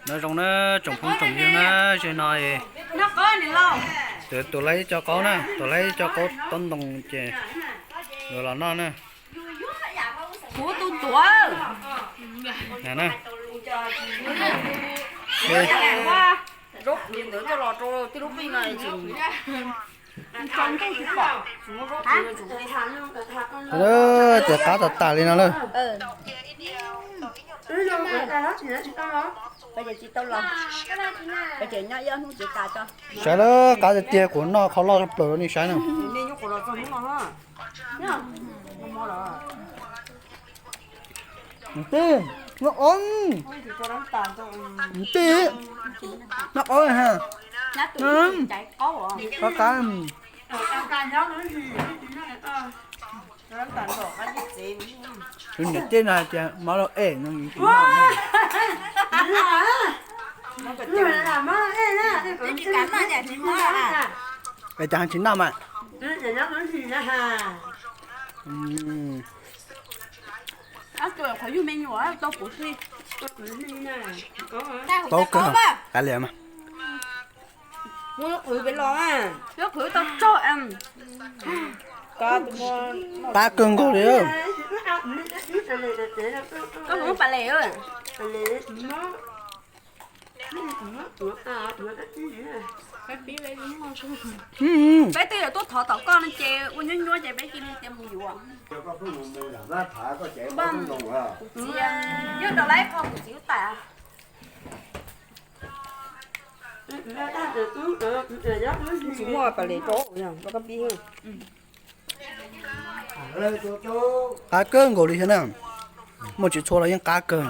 Nyob zoo na tsoom phooj tsoom ywg na, zaum no tuav laib ib co qaub na, tuav laib ib co qaub tob ntoo ces yuav los noj na. Kuv tus tuav. Ces qab tas tas li no lawm. Saib lawm, qab tiag tiag, kuv noj qhov loj tshaj plaws rau nej saib na. Tij, noj qaub, tij, noj qaub ha. Qab qab. Tus niam tij no hais tias mov los es no tsis noj. Es cas tsis noj mas. Tau kawg, kav liam mas. Qab kawg nkaus li. Peb twb yuav tuaj thov tom koj no ces ua nyuaj nyuaj ces peb cia li mus yuav. Kuv txiv, yog rau lawv qho kuv txiv lub tas. Tsis muaj pas les rau, rau koj pib. Qab kawg nkaus li thiab na. Muaj tsis txhua los yeej qab kawg.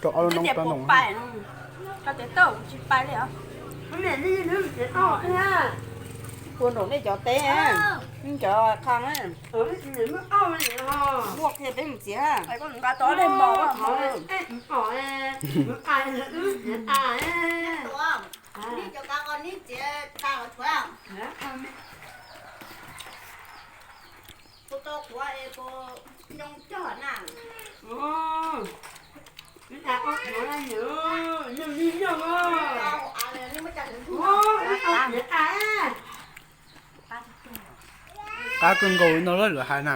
Rau ob lub noob plaub ntoo. Ua nraum nej cov teb, cov qha. Muaj kiag peb mus txiav. Qab kawg nkaus no lawm lawv hais na.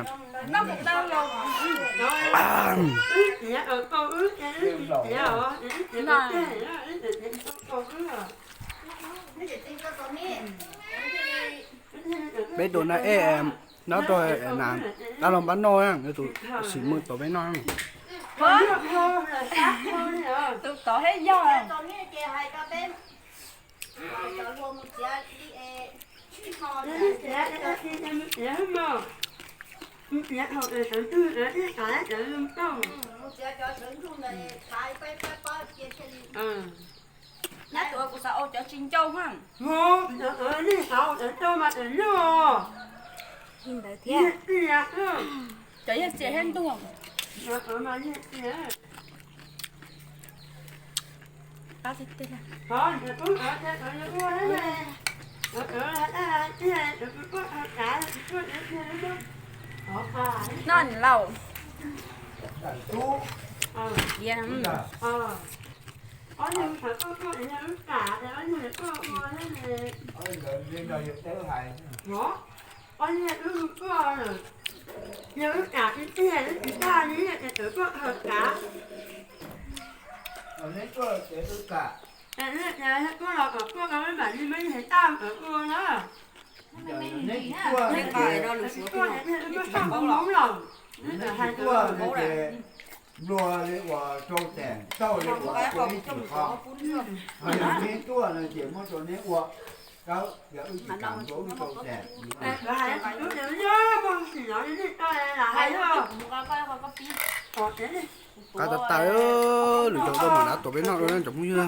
Peb tus na ej, nyob rau na, tab los npaj noj, yog tus sim mus tau peb noj. Tus tod thiab yog. Nyab tus kuv xav ua cov tsis ncauj na. Li ntawd thiab. Cov yog txias thiab ntuag. Noj lauj. Nplua li ua rau tes, tauj li ua ua ib tug qho. Yog neb tuaj no ces muab rau neb ua, yog wb tsis kam rau wb rau tes. Qab tas tas, lwm zaus tuaj mam rov tuaj peb noj dua na tsoom phooj ywg.